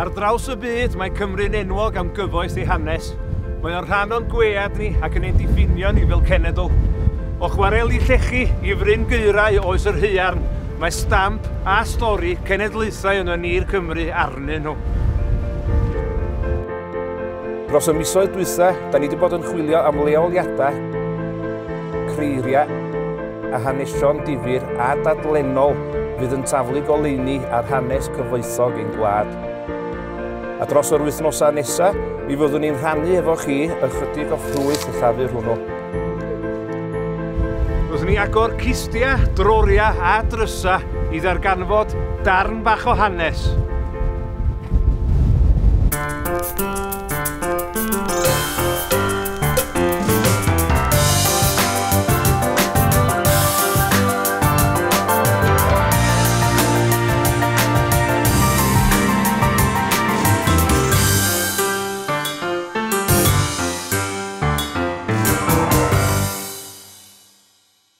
Ar draws y byd, mae Cymru'n enwog am gyfoeth ei hanes. Mae o'n rhan o'n gwead ni ac yn ein diffinio ni fel cenedl. O chwareli llechi i fryn gaerau oes yr haearn, mae stamp a stori cenedlaethau yno ni'r Cymry arnyn nhw. Dros y misoedd dwytha, da ni wedi bod yn chwilio am leoliadau, creiriau a hanesion difyr a dadlennol fydd yn taflu goleuni ar hanes cyfoethog ein gwlad. A dros yr wythnosau nesaf, mi fyddwn ni'n rhannu efo chi ychydig o ffrwyth y llafur hwnnw. Byddwn ni agor cistia, droria a drysa i ddarganfod darn bach o hanes.